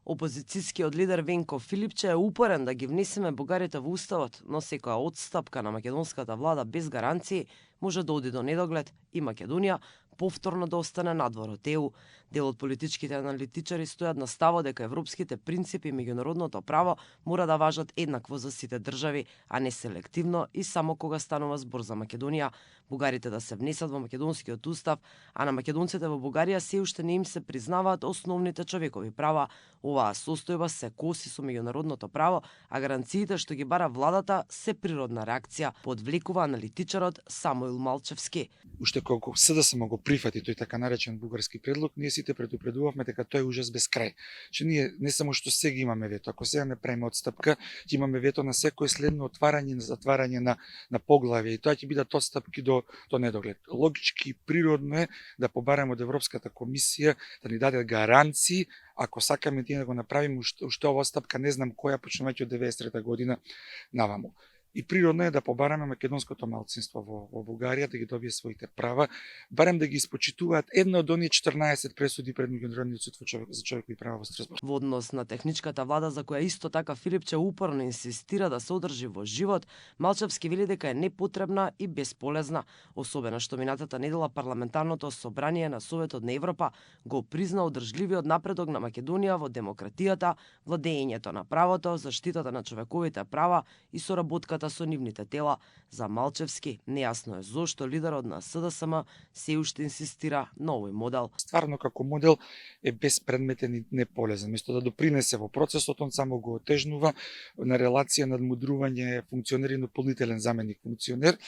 Опозицијскиот лидер Венко Филипче е упорен да ги внесеме бугарите во уставот, но секоја отстапка на македонската влада без гаранции може да оди до недоглед и Македонија повторно да остане надвор од ЕУ. Дел од политичките аналитичари стојат на ставот дека европските принципи и меѓународното право мора да важат еднакво за сите држави, а не селективно и само кога станува збор за Македонија. Бугарите да се внесат во македонскиот устав, а на македонците во Бугарија се уште не им се признаваат основните човекови права. Оваа состојба се коси со меѓународното право, а гаранциите што ги бара владата се природна реакција, подвлекува аналитичарот Самуил Малчевски. Уште кога СДСМ го прифати тој така наречен бугарски предлог, ние сите предупредувавме дека тој е ужас без крај. Че ние не само што сега имаме вето, ако сега не правиме отстапка, ќе имаме вето на секој следно отварање и затварање на поглавје и тоа ќе бидат отстапки до недоглед. Логички и природно е да побараме од Европската комисија да ни даде гаранции, ако сакаме да го направиме уште ова отстапка, не знам која, почнувајќи од 93 година наваму. И природно е да побараме македонското малцинство во Бугарија да ги добие своите права, барем да ги испочитуваат една од оние 14 пресуди пред Меѓународниот суд за човекови права во Страсбург. Во однос на техничката влада за која исто така Филипче упорно инсистира да се одржи во живот, Малчевски вели дека е непотребна и бесполезна, особено што минатата недела парламентарното собрание на Советот на Европа го призна одржливиот напредок на Македонија во демократијата, владеењето на правото, заштитата на човековите права и соработката со нивните тела. За Малчевски нејасно е зошто лидерот на СДСМ се уште инсистира на овој модел. Стварно како модел е беспредметен и неполезен. Место да допринесе во процесот, он само го отежнува на релација надмудрување функционер и дополнителен заменик функционер.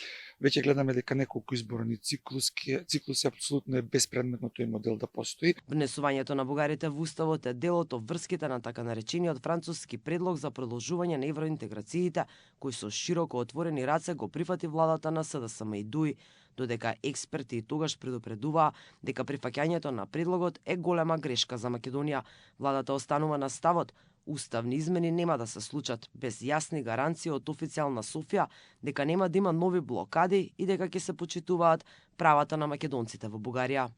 Веќе гледаме дека неколку изборни циклуси апсолутно е беспредметно тој модел да постои. Внесувањето на бугарите во уставот е дел од врските на така наречениот француски предлог за продолжување на евроинтеграциите, кој со широко отворени раце го прифати владата на СДСМ и ДУИ, додека експерти и тогаш предупредуваа дека прифаќањето на предлогот е голема грешка за Македонија. Владата останува на ставот уставни измени нема да се случат без јасни гаранции од официјална Софија дека нема да има нови блокади и дека ќе се почитуваат правата на македонците во Бугарија.